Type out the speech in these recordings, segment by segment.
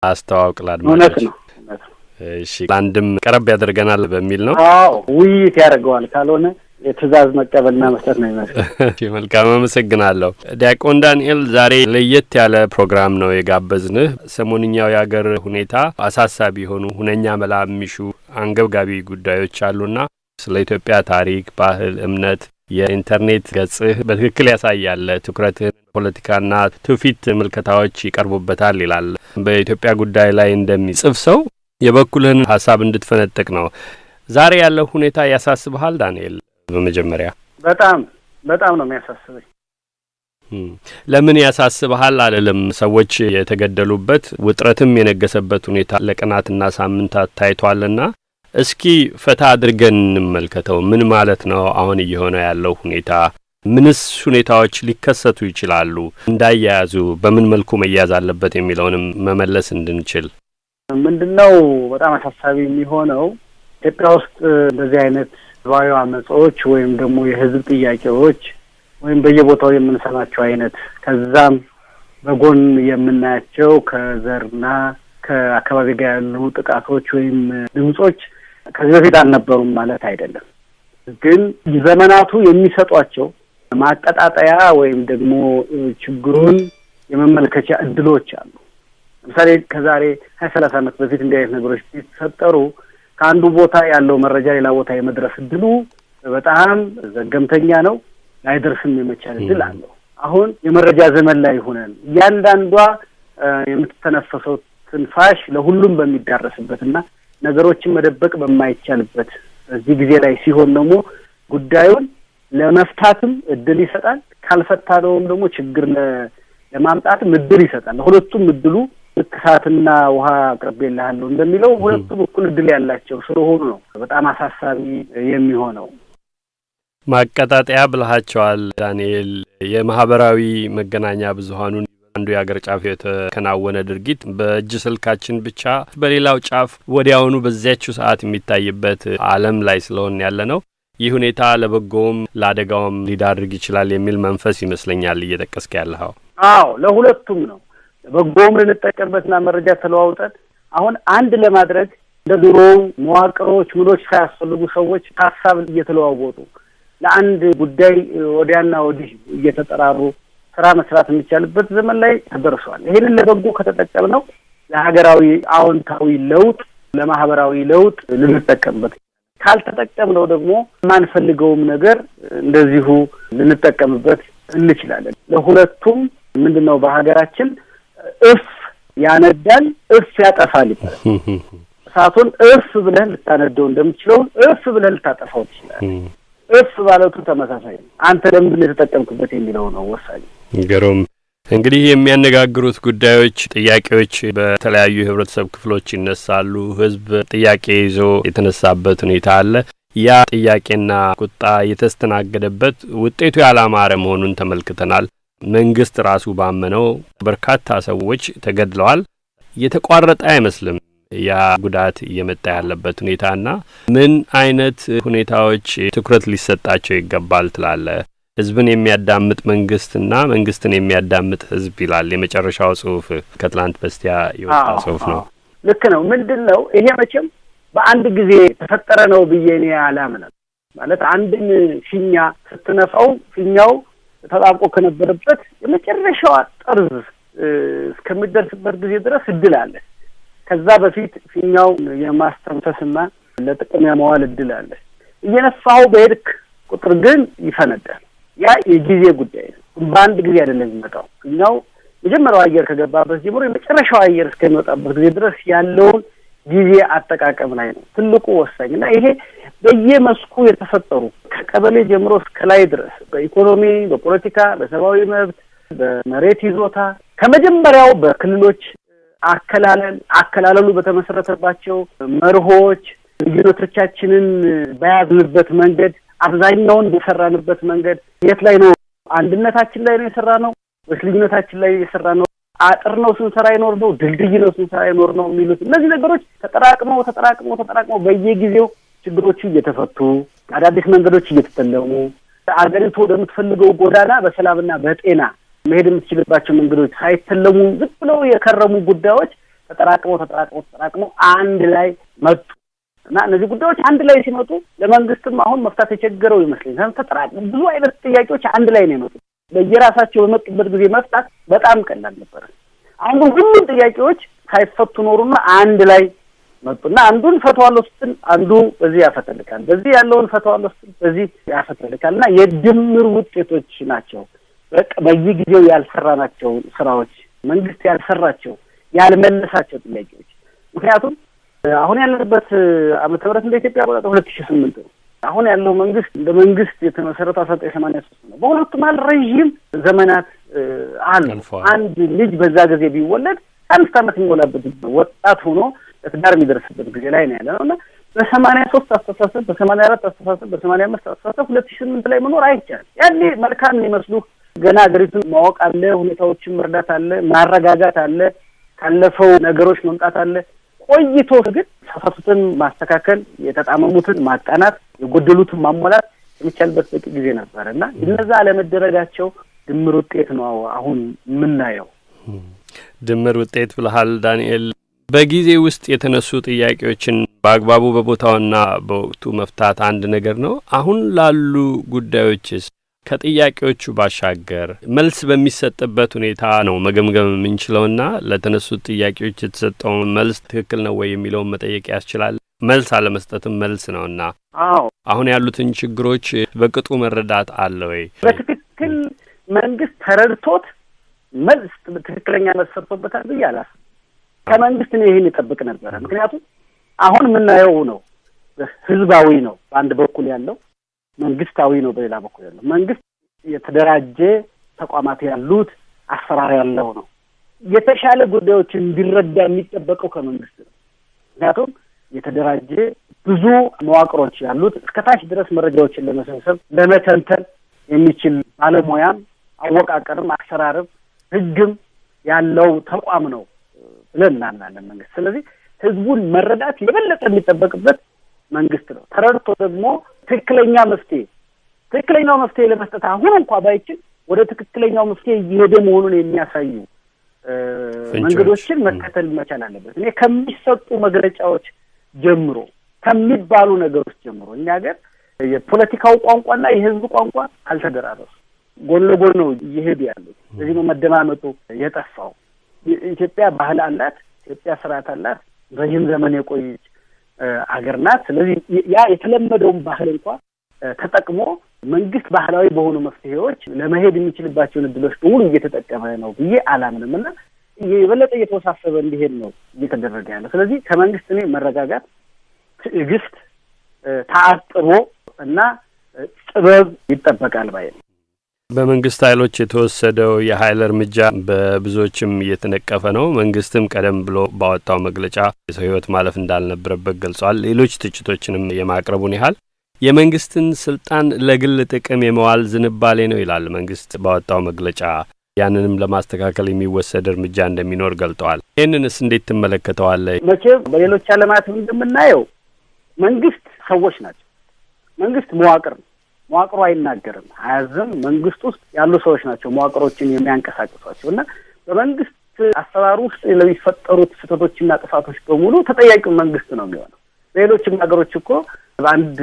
አስተዋውቅ ለአድማጮች። እውነት ነው። እሺ፣ አንድም ቀረብ ያደርገናል በሚል ነው። አዎ፣ ውይይት ያደርገዋል። ካልሆነ የትእዛዝ መቀበልና መስጠት ነው የሚመስለው። መልካም፣ አመሰግናለሁ። ዲያቆን ዳንኤል፣ ዛሬ ለየት ያለ ፕሮግራም ነው የጋበዝንህ። ሰሞንኛው የአገር ሁኔታ አሳሳቢ የሆኑ ሁነኛ መላ የሚሹ አንገብጋቢ ጉዳዮች አሉና ስለ ኢትዮጵያ ታሪክ፣ ባህል፣ እምነት የኢንተርኔት ገጽህ በትክክል ያሳያል። ትኩረትህን ፖለቲካና ትውፊት ምልከታዎች ይቀርቡበታል ይላል። በኢትዮጵያ ጉዳይ ላይ እንደሚጽፍ ሰው የበኩልህን ሀሳብ እንድትፈነጥቅ ነው። ዛሬ ያለው ሁኔታ ያሳስብሃል ዳንኤል? በመጀመሪያ በጣም በጣም ነው የሚያሳስበኝ። ለምን ያሳስብሃል አልልም። ሰዎች የተገደሉበት ውጥረትም የነገሰበት ሁኔታ ለቀናትና ሳምንታት ታይቷልና እስኪ ፈታ አድርገን እንመልከተው። ምን ማለት ነው አሁን እየሆነ ያለው ሁኔታ? ምንስ ሁኔታዎች ሊከሰቱ ይችላሉ? እንዳያያዙ በምን መልኩ መያዝ አለበት የሚለውንም መመለስ እንድንችል። ምንድነው በጣም አሳሳቢ የሚሆነው ኢትዮጵያ ውስጥ እንደዚህ አይነት ህዝባዊ አመጾች ወይም ደግሞ የህዝብ ጥያቄዎች ወይም በየቦታው የምንሰማቸው አይነት ከዛም በጎን የምናያቸው ከዘርና ከአካባቢ ጋር ያሉ ጥቃቶች ወይም ድምጾች ከዚህ በፊት አልነበሩም ማለት አይደለም። ግን ዘመናቱ የሚሰጧቸው ማቀጣጠያ ወይም ደግሞ ችግሩን የመመልከቻ እድሎች አሉ። ለምሳሌ ከዛሬ 20-30 ዓመት በፊት እንዲህ አይነት ነገሮች ሲፈጠሩ ከአንዱ ቦታ ያለው መረጃ ሌላ ቦታ የመድረስ እድሉ በጣም ዘገምተኛ ነው፣ ላይደርስም የመቻል እድል አለው። አሁን የመረጃ ዘመን ላይ ሆነን እያንዳንዷ የምትተነፈሰው ትንፋሽ ለሁሉም በሚዳረስበትና ነገሮችን መደበቅ በማይቻልበት በዚህ ጊዜ ላይ ሲሆን ደግሞ ጉዳዩን ለመፍታትም እድል ይሰጣል፣ ካልፈታነውም ደግሞ ችግር ለማምጣትም እድል ይሰጣል። ሁለቱም እድሉ እሳትና ውሃ አቅርቤልሃለሁ እንደሚለው ሁለቱም እኩል እድል ያላቸው ስለሆኑ ነው በጣም አሳሳቢ የሚሆነው። ማቀጣጠያ ብለሃቸዋል ዳንኤል። የማህበራዊ መገናኛ ብዙሃኑን አንዱ የአገር ጫፍ የተከናወነ ድርጊት በእጅ ስልካችን ብቻ በሌላው ጫፍ ወዲያውኑ በዚያችው ሰዓት የሚታይበት ዓለም ላይ ስለሆን ያለ ነው። ይህ ሁኔታ ለበጎውም ለአደጋውም ሊዳርግ ይችላል የሚል መንፈስ ይመስለኛል እየጠቀስክ ያለኸው። አዎ፣ ለሁለቱም ነው። ለበጎውም ልንጠቀምበትና መረጃ ተለዋውጠን አሁን አንድ ለማድረግ እንደ ድሮው መዋቅሮች ምኖች ሳያስፈልጉ ሰዎች ሀሳብ እየተለዋወጡ ለአንድ ጉዳይ ወዲያና ወዲህ እየተጠራሩ ስራ መስራት የሚቻልበት ዘመን ላይ ተደርሷል። ይሄንን ለበጎ ከተጠቀምነው ለሀገራዊ አዎንታዊ ለውጥ ለማህበራዊ ለውጥ ልንጠቀምበት፣ ካልተጠቀምነው ደግሞ የማንፈልገውም ነገር እንደዚሁ ልንጠቀምበት እንችላለን። ለሁለቱም ምንድነው በሀገራችን እፍ ያነዳል እፍ ያጠፋል ይባላል። እሳቱን እፍ ብለህ ልታነደው እንደምትችለው እፍ ብለህ ልታጠፋው ትችላለህ። እፍ ማለቱ ተመሳሳይ ነው። አንተ ለምንድን ነው የተጠቀምክበት የሚለው ነው ወሳኝ። ግሩም። እንግዲህ የሚያነጋግሩት ጉዳዮች፣ ጥያቄዎች በተለያዩ የህብረተሰብ ክፍሎች ይነሳሉ። ህዝብ ጥያቄ ይዞ የተነሳበት ሁኔታ አለ። ያ ጥያቄና ቁጣ የተስተናገደበት ውጤቱ ያላማረ መሆኑን ተመልክተናል። መንግስት ራሱ ባመነው በርካታ ሰዎች ተገድለዋል። የተቋረጠ አይመስልም ያ ጉዳት እየመጣ ያለበት ሁኔታና ምን አይነት ሁኔታዎች ትኩረት ሊሰጣቸው ይገባል ትላለህ? ህዝብን የሚያዳምጥ መንግስትና መንግስትን የሚያዳምጥ ህዝብ ይላል የመጨረሻው ጽሁፍ፣ ከትላንት በስቲያ የወጣ ጽሁፍ ነው። ልክ ነው። ምንድነው ይሄ መቼም በአንድ ጊዜ ተፈጠረ ነው ብዬ እኔ አላምንም። ማለት አንድን ፊኛ ስትነፋው ፊኛው ተጣብቆ ከነበረበት የመጨረሻዋ ጠርዝ እስከሚደርስበት ጊዜ ድረስ እድል አለ። ከዛ በፊት ፊኛው የማስተንፈስና ለጥቅም የማዋል እድል አለ። እየነፋው በሄድክ ቁጥር ግን ይፈነዳል። ያ የጊዜ ጉዳይ ነው። በአንድ ጊዜ አይደለም የሚመጣው። ፊኛው መጀመሪያው አየር ከገባበት ጀምሮ የመጨረሻው አየር እስከሚወጣበት ጊዜ ድረስ ያለውን ጊዜ አጠቃቀም ላይ ነው ትልቁ ወሳኝ። እና ይሄ በየመስኩ የተፈጠሩ ከቀበሌ ጀምሮ እስከ ላይ ድረስ በኢኮኖሚ፣ በፖለቲካ፣ በሰብአዊ መብት፣ በመሬት ይዞታ ከመጀመሪያው በክልሎች አከላለሉ በተመሰረተባቸው መርሆች ልዩነቶቻችንን በያዝንበት መንገድ አብዛኛውን በሰራንበት መንገድ የት ላይ ነው አንድነታችን ላይ ነው የሰራነው ወይስ ልዩነታችን ላይ የሰራነው? አጥር ነው ስንሰራ ይኖር ነው ድልድይ ነው ስንሰራ ይኖር ነው የሚሉት እነዚህ ነገሮች ተጠራቅመው ተጠራቅመው ተጠራቅመው በየጊዜው ችግሮቹ እየተፈቱ አዳዲስ መንገዶች እየተተለሙ አገሪቱ ወደምትፈልገው ጎዳና በሰላምና በጤና መሄድ የምትችልባቸው መንገዶች ሳይተለሙ ዝም ብለው የከረሙ ጉዳዮች ተጠራቅመው ተጠራቅመው ተጠራቅመው አንድ ላይ መጡ እና እነዚህ ጉዳዮች አንድ ላይ ሲመጡ ለመንግስትም አሁን መፍታት የቸገረው ይመስለኛል። ተጠራቅመው ብዙ አይነት ጥያቄዎች አንድ ላይ ነው የመጡት። በየራሳቸው በመጡበት ጊዜ መፍታት በጣም ቀላል ነበር። አሁን ሁሉም ጥያቄዎች ሳይፈቱ ኖሩና አንድ ላይ መጡና አንዱን ፈተዋለሁ ስትል አንዱ በዚህ ያፈተልካል፣ በዚህ ያለውን ፈተዋለሁ ስትል በዚህ ያፈተልካልና የድምር ውጤቶች ናቸው። በቃ በየጊዜው ያልሰራናቸው ስራዎች፣ መንግስት ያልሰራቸው ያልመለሳቸው ጥያቄዎች። ምክንያቱም አሁን ያለንበት ዓመተ ምህረት እንደ ኢትዮጵያ አቆጣጠር 2008 ነው። አሁን ያለው መንግስት እንደ መንግስት የተመሰረተው 1983 ነው። በሁለቱም መሀል ረዥም ዘመናት አሉ። አንድ ልጅ በዛ ጊዜ ቢወለድ 5 ዓመት የሚሞላበት ወጣት ሆኖ ለትዳር የሚደርስበት ጊዜ ላይ ነው ያለነው እና በ83 አስተሳሰብ፣ በ84 አስተሳሰብ፣ በ85 አስተሳሰብ 2008 ላይ መኖር አይቻልም። ያኔ መልካም የሚመስሉ ገና ሀገሪቱን ማወቅ አለ፣ ሁኔታዎችን መርዳት አለ፣ ማረጋጋት አለ፣ ካለፈው ነገሮች መምጣት አለ። ቆይቶ ግን የተሳሳቱትን ማስተካከል፣ የተጣመሙትን ማቃናት፣ የጎደሉትን ማሟላት የሚቻልበት በቂ ጊዜ ነበር እና እነዛ አለመደረጋቸው ድምር ውጤት ነው አሁን የምናየው። ድምር ውጤት ብለሃል ዳንኤል። በጊዜ ውስጥ የተነሱ ጥያቄዎችን በአግባቡ በቦታውና በወቅቱ መፍታት አንድ ነገር ነው። አሁን ላሉ ጉዳዮችስ ከጥያቄዎቹ ባሻገር መልስ በሚሰጥበት ሁኔታ ነው መገምገም የምንችለውና ለተነሱት ጥያቄዎች የተሰጠውን መልስ ትክክል ነው ወይ የሚለውን መጠየቅ ያስችላል። መልስ አለመስጠትም መልስ ነውና አዎ አሁን ያሉትን ችግሮች በቅጡ መረዳት አለ ወይ? በትክክል መንግስት ተረድቶት መልስ ትክክለኛ መልስ ሰጥቶበታል ብዬ አላስብም። ከመንግስት ነው ይሄን ይጠብቅ ነበር። ምክንያቱም አሁን የምናየው ነው ህዝባዊ ነው በአንድ በኩል ያለው፣ መንግስታዊ ነው በሌላ በኩል ያለው። መንግስት የተደራጀ ተቋማት ያሉት አሰራር ያለው ነው። የተሻለ ጉዳዮችን እንዲረዳ የሚጠበቀው ከመንግስት ነው። ምክንያቱም የተደራጀ ብዙ መዋቅሮች ያሉት እስከታች ድረስ መረጃዎችን ለመሰብሰብ ለመተንተን የሚችል ባለሙያም አወቃቀርም አሰራርም ህግም ያለው ተቋም ነው ብለን እናምናለን መንግስት። ስለዚህ ህዝቡን መረዳት የበለጠ የሚጠበቅበት መንግስት ነው። ተረድቶ ደግሞ ትክክለኛ መፍትሄ ትክክለኛው መፍትሄ ለመስጠት አሁን እንኳን ባይችል ወደ ትክክለኛው መፍትሄ እየሄደ መሆኑን የሚያሳዩ መንገዶችን መከተል መቻል አለበት። እኔ ከሚሰጡ መግለጫዎች ጀምሮ ከሚባሉ ነገሮች ጀምሮ እኛ ሀገር የፖለቲካው ቋንቋና የህዝብ ቋንቋ አልተደራረሱም። ጎን ለጎን ነው እየሄዱ ያሉት። ስለዚህ ነው መደማመጡ የጠፋው። ኢትዮጵያ ባህል አላት፣ ኢትዮጵያ ስርዓት አላት፣ ረጅም ዘመን የቆየች አገር ናት። ስለዚህ ያ የተለመደውን ባህል እንኳን ተጠቅሞ መንግስት ባህላዊ በሆኑ መፍትሄዎች ለመሄድ የሚችልባቸውን እድሎች በሙሉ እየተጠቀመ ነው ብዬ አላምንም እና የበለጠ እየተወሳሰበ እንዲሄድ ነው እየተደረገ ያለው። ስለዚህ ከመንግስት እኔ መረጋጋት፣ ትዕግስት፣ ተአቅቦ እና ጥበብ ይጠበቃል ባይ ነኝ። በመንግስት ኃይሎች የተወሰደው የኃይል እርምጃ በብዙዎችም እየተነቀፈ ነው። መንግስትም ቀደም ብሎ ባወጣው መግለጫ የሰው ሕይወት ማለፍ እንዳልነበረበት ገልጿል። ሌሎች ትችቶችንም የማቅረቡን ያህል የመንግስትን ስልጣን ለግል ጥቅም የመዋል ዝንባሌ ነው ይላል መንግስት ባወጣው መግለጫ። ያንንም ለማስተካከል የሚወሰድ እርምጃ እንደሚኖር ገልጠዋል። ይህንንስ እንዴት ትመለከተዋለህ? መቼም በሌሎች ዓለማትም እንደምናየው መንግስት ሰዎች ናቸው። መንግስት መዋቅር ነው። መዋቅሩ አይናገርም፣ አያዝም። መንግስት ውስጥ ያሉ ሰዎች ናቸው መዋቅሮችን የሚያንቀሳቅሷቸው እና በመንግስት አሰራር ውስጥ ለሚፈጠሩት ስህተቶችና ጥፋቶች በሙሉ ተጠያቂው መንግስት ነው የሚሆነው። በሌሎችም ሀገሮች እኮ በአንድ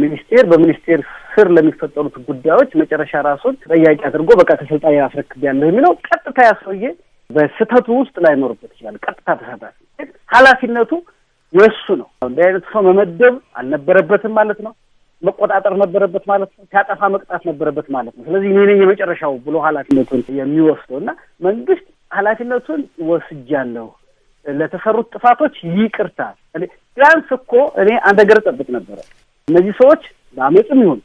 ሚኒስቴር በሚኒስቴር ስር ለሚፈጠሩት ጉዳዮች መጨረሻ ራሱን ተጠያቂ አድርጎ በቃ ከስልጣን አስረክቤያለሁ የሚለው ቀጥታ ያ ሰውዬ በስህተቱ ውስጥ ላይኖርበት ይችላል። ቀጥታ ተሳታፊ ኃላፊነቱ የእሱ ነው። እንዲህ አይነት ሰው መመደብ አልነበረበትም ማለት ነው። መቆጣጠር ነበረበት ማለት ነው። ሲያጠፋ መቅጣት ነበረበት ማለት ነው። ስለዚህ እኔ ነኝ የመጨረሻው ብሎ ኃላፊነቱን የሚወስደው እና መንግስት ኃላፊነቱን ወስጃለሁ፣ ለተሰሩት ጥፋቶች ይቅርታ። ቢያንስ እኮ እኔ አንድ ነገር እጠብቅ ነበረ። እነዚህ ሰዎች በአመፅም ይሁን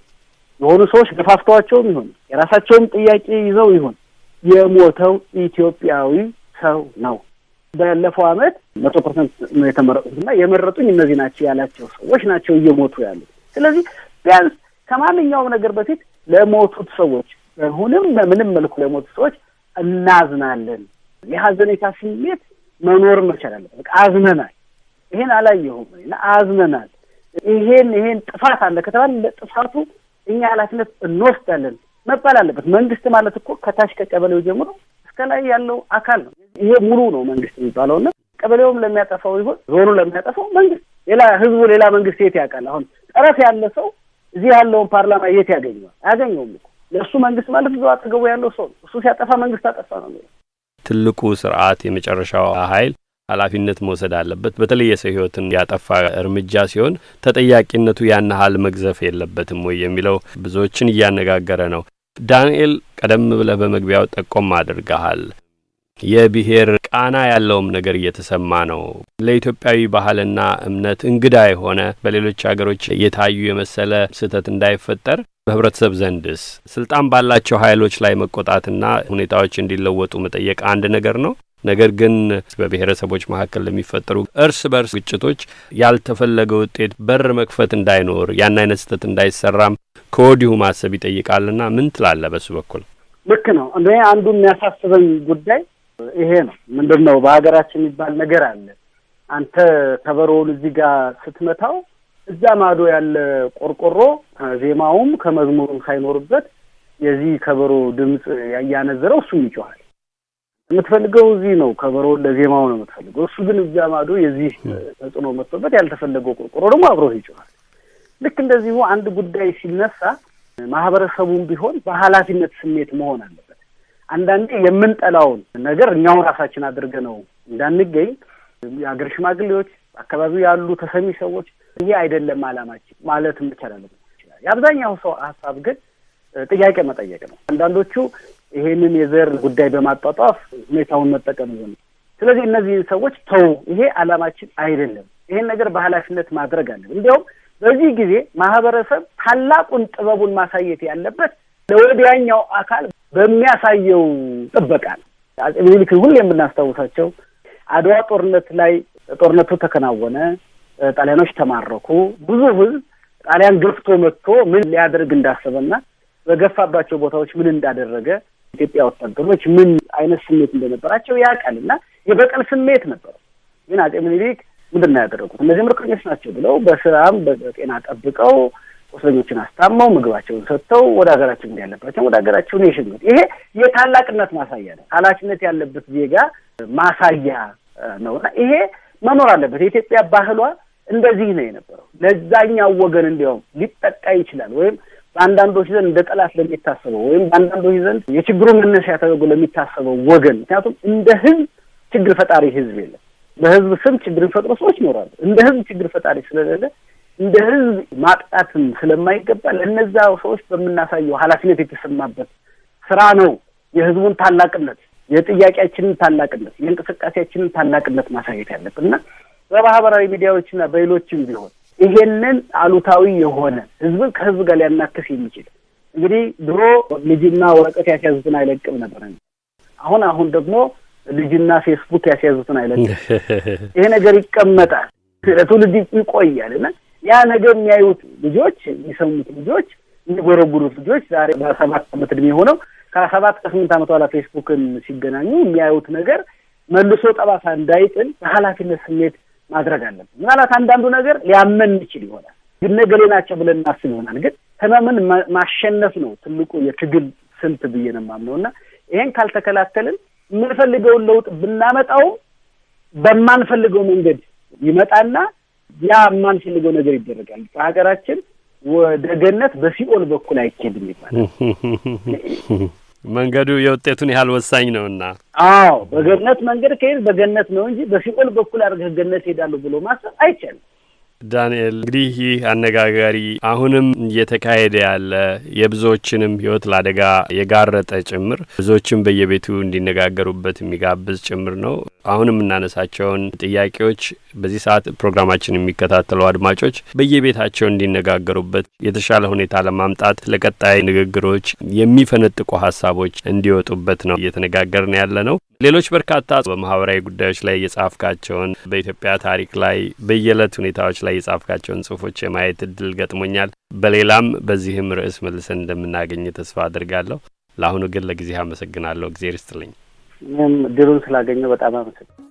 የሆኑ ሰዎች ገፋፍተዋቸውም ይሁን የራሳቸውም ጥያቄ ይዘው ይሁን የሞተው ኢትዮጵያዊ ሰው ነው። ባለፈው አመት 100% ነው የተመረጡትና የመረጡኝ እነዚህ ናቸው ያላቸው ሰዎች ናቸው እየሞቱ ያሉት። ስለዚህ ቢያንስ ከማንኛውም ነገር በፊት ለሞቱት ሰዎች በሁንም በምንም መልኩ ለሞቱት ሰዎች እናዝናለን። የሀዘኔታ ስሜት መኖር መቻል አለበት። በቃ አዝነናል፣ ይሄን አላየሁም እና አዝነናል፣ ይሄን ጥፋት አለ ከተባለ ለጥፋቱ እኛ ኃላፊነት እንወስዳለን መባል አለበት። መንግስት ማለት እኮ ከታች ከቀበሌው ጀምሮ እስከ እስከ ላይ ያለው አካል ነው። ይሄ ሙሉ ነው መንግስት የሚባለውና ቀበሌውም ለሚያጠፋው ይሁን ዞኑ ለሚያጠፋው መንግስት፣ ሌላ ህዝቡ ሌላ መንግስት የት ያውቃል? አሁን ጠረፍ ያለ ሰው እዚህ ያለውን ፓርላማ የት ያገኘዋል? አያገኘውም እኮ። ለእሱ መንግስት ማለት እዛው አጠገቡ ያለው ሰው ነው። እሱ ሲያጠፋ መንግስት አጠፋ ነው የሚለው። ትልቁ ስርዓት የመጨረሻው ኃይል ኃላፊነት መውሰድ አለበት። በተለይ የሰው ህይወትን ያጠፋ እርምጃ ሲሆን ተጠያቂነቱ ያን ያህል መግዘፍ የለበትም ወይ የሚለው ብዙዎችን እያነጋገረ ነው። ዳንኤል፣ ቀደም ብለህ በመግቢያው ጠቆም አድርገሃል። የብሔር ቃና ያለውም ነገር እየተሰማ ነው። ለኢትዮጵያዊ ባህልና እምነት እንግዳ የሆነ በሌሎች ሀገሮች የታዩ የመሰለ ስህተት እንዳይፈጠር በህብረተሰብ ዘንድስ ስልጣን ባላቸው ኃይሎች ላይ መቆጣትና ሁኔታዎች እንዲለወጡ መጠየቅ አንድ ነገር ነው። ነገር ግን በብሔረሰቦች መካከል ለሚፈጠሩ እርስ በርስ ግጭቶች ያልተፈለገ ውጤት በር መክፈት እንዳይኖር ያን አይነት ስህተት እንዳይሰራም ከወዲሁ ማሰብ ይጠይቃልና ምን ትላለህ በሱ በኩል? ልክ ነው። እንደ አንዱ የሚያሳስበኝ ጉዳይ ይሄ ነው። ምንድነው በሀገራችን የሚባል ነገር አለ። አንተ ከበሮውን እዚህ ጋር ስትመታው እዛ ማዶ ያለ ቆርቆሮ ከዜማውም ከመዝሙሩም ሳይኖርበት የዚህ ከበሮ ድምጽ ያያነዘረው እሱም ይጮሃል። የምትፈልገው እዚህ ነው፣ ከበሮውን ለዜማው ነው የምትፈልገው። እሱ ግን እዛ ማዶ የዚህ ተጽዕኖ መጥቶበት ያልተፈለገው ቆርቆሮ ደግሞ አብሮ ይጮሃል። ልክ እንደዚሁ አንድ ጉዳይ ሲነሳ ማህበረሰቡም ቢሆን በኃላፊነት ስሜት መሆን አለበት። አንዳንዴ የምንጠላውን ነገር እኛው ራሳችን አድርገነው እንዳንገኝ የሀገር ሽማግሌዎች፣ አካባቢው ያሉ ተሰሚ ሰዎች ይሄ አይደለም አላማችን ማለት መቻል አለብን። የአብዛኛው ሰው ሀሳብ ግን ጥያቄ መጠየቅ ነው። አንዳንዶቹ ይሄንን የዘር ጉዳይ በማጧጧፍ ሁኔታውን መጠቀም ይሆናል። ስለዚህ እነዚህን ሰዎች ተው፣ ይሄ አላማችን አይደለም፣ ይሄን ነገር በኃላፊነት ማድረግ አለብን። እንዲያውም በዚህ ጊዜ ማህበረሰብ ታላቁን ጥበቡን ማሳየት ያለበት ለወዲያኛው አካል በሚያሳየው ጥበቃ ነው። አፄ ምኒልክ ሁሌ የምናስታውሳቸው አድዋ ጦርነት ላይ ጦርነቱ ተከናወነ፣ ጣሊያኖች ተማረኩ። ብዙ ህዝብ ጣሊያን ገፍቶ መጥቶ ምን ሊያደርግ እንዳሰበና በገፋባቸው ቦታዎች ምን እንዳደረገ ኢትዮጵያ ወታደሮች ምን አይነት ስሜት እንደነበራቸው ያውቃልና የበቀል ስሜት ነበር። ግን አፄ ምኒልክ ምንድነው ያደረጉት? እነዚህ ምርኮኞች ናቸው ብለው በስራም በጤና ጠብቀው ቁስለኞችን አስታመው ምግባቸውን ሰጥተው ወደ ሀገራቸው እንዲያለባቸው ወደ ሀገራቸው ነው የሸኙት። ይሄ የታላቅነት ማሳያ ነው። ኃላፊነት ያለበት ዜጋ ማሳያ ነውና ይሄ መኖር አለበት። የኢትዮጵያ ባህሏ እንደዚህ ነው የነበረው። ለዛኛው ወገን እንዲያውም ሊጠቃ ይችላል ወይም በአንዳንዶች ዘንድ እንደ ጠላት ለሚታሰበው ወይም በአንዳንዶች ዘንድ የችግሩ መነሻ ተደርጎ ለሚታሰበው ወገን፣ ምክንያቱም እንደ ህዝብ ችግር ፈጣሪ ህዝብ የለም። በህዝብ ስም ችግርን ፈጥሮ ሰዎች ይኖራሉ። እንደ ህዝብ ችግር ፈጣሪ ስለሌለ እንደ ህዝብ ማጥቃትም ስለማይገባ ለነዛ ሰዎች በምናሳየው ኃላፊነት የተሰማበት ስራ ነው የህዝቡን ታላቅነት፣ የጥያቄያችንን ታላቅነት፣ የእንቅስቃሴያችንን ታላቅነት ማሳየት ያለብንና በማህበራዊ ሚዲያዎችና በሌሎችም ቢሆን ይሄንን አሉታዊ የሆነ ህዝብን ከህዝብ ጋር ሊያናክስ የሚችል እንግዲህ ድሮ ልጅና ወረቀት ያስያዙትን አይለቅም ነበር። አሁን ደግሞ ልጅና ፌስቡክ ያስያዙትን አይለቅም። ይሄ ነገር ይቀመጣል፣ ለትውልድ ይቆያልና ያ ነገር የሚያዩት ልጆች፣ የሚሰሙት ልጆች፣ የሚጎረጉሩት ልጆች ዛሬ በ7 ዓመት እድሜ ሆነው ከ7 ከ8 ዓመት በኋላ ፌስቡክን ሲገናኙ የሚያዩት ነገር መልሶ ጠባሳ እንዳይጥል በኃላፊነት ስሜት ማድረግ አለብን። ምናልባት አንዳንዱ ነገር ሊያመን ይችል ይሆናል፣ ግን ነገሌ ናቸው ብለን እናስብ ይሆናል። ግን ህመምን ማሸነፍ ነው ትልቁ የትግል ስልት ብዬ ነው የማምነውና ይሄን ካልተከላከልን የምንፈልገውን ለውጥ ብናመጣው በማንፈልገው መንገድ ይመጣና ያ የማንፈልገው ነገር ይደረጋል። በሀገራችን ወደ ገነት በሲኦል በኩል አይኬድም ይባላል። መንገዱ የውጤቱን ያህል ወሳኝ ነውና። አዎ፣ በገነት መንገድ ከሄድ በገነት ነው እንጂ በሲኦል በኩል አድርገህ ገነት ሄዳለሁ ብሎ ማሰብ አይቻልም። ዳንኤል፣ እንግዲህ ይህ አነጋጋሪ አሁንም እየተካሄደ ያለ የብዙዎችንም ሕይወት ለአደጋ የጋረጠ ጭምር ብዙዎችም በየቤቱ እንዲነጋገሩበት የሚጋብዝ ጭምር ነው። አሁንም እናነሳቸውን ጥያቄዎች በዚህ ሰዓት ፕሮግራማችን የሚከታተሉ አድማጮች በየቤታቸው እንዲነጋገሩበት የተሻለ ሁኔታ ለማምጣት ለቀጣይ ንግግሮች የሚፈነጥቁ ሀሳቦች እንዲወጡበት ነው እየተነጋገርን ያለ ነው። ሌሎች በርካታ በማህበራዊ ጉዳዮች ላይ የጻፍካቸውን በኢትዮጵያ ታሪክ ላይ በየዕለት ሁኔታዎች ላይ የጻፍካቸውን ጽሁፎች የማየት እድል ገጥሞኛል። በሌላም በዚህም ርዕስ መልሰን እንደምናገኝ ተስፋ አድርጋለሁ። ለአሁኑ ግን ለጊዜህ አመሰግናለሁ። እግዜር ይስጥልኝ። እኔም እድሉን ስላገኘሁ በጣም አመሰግናለሁ።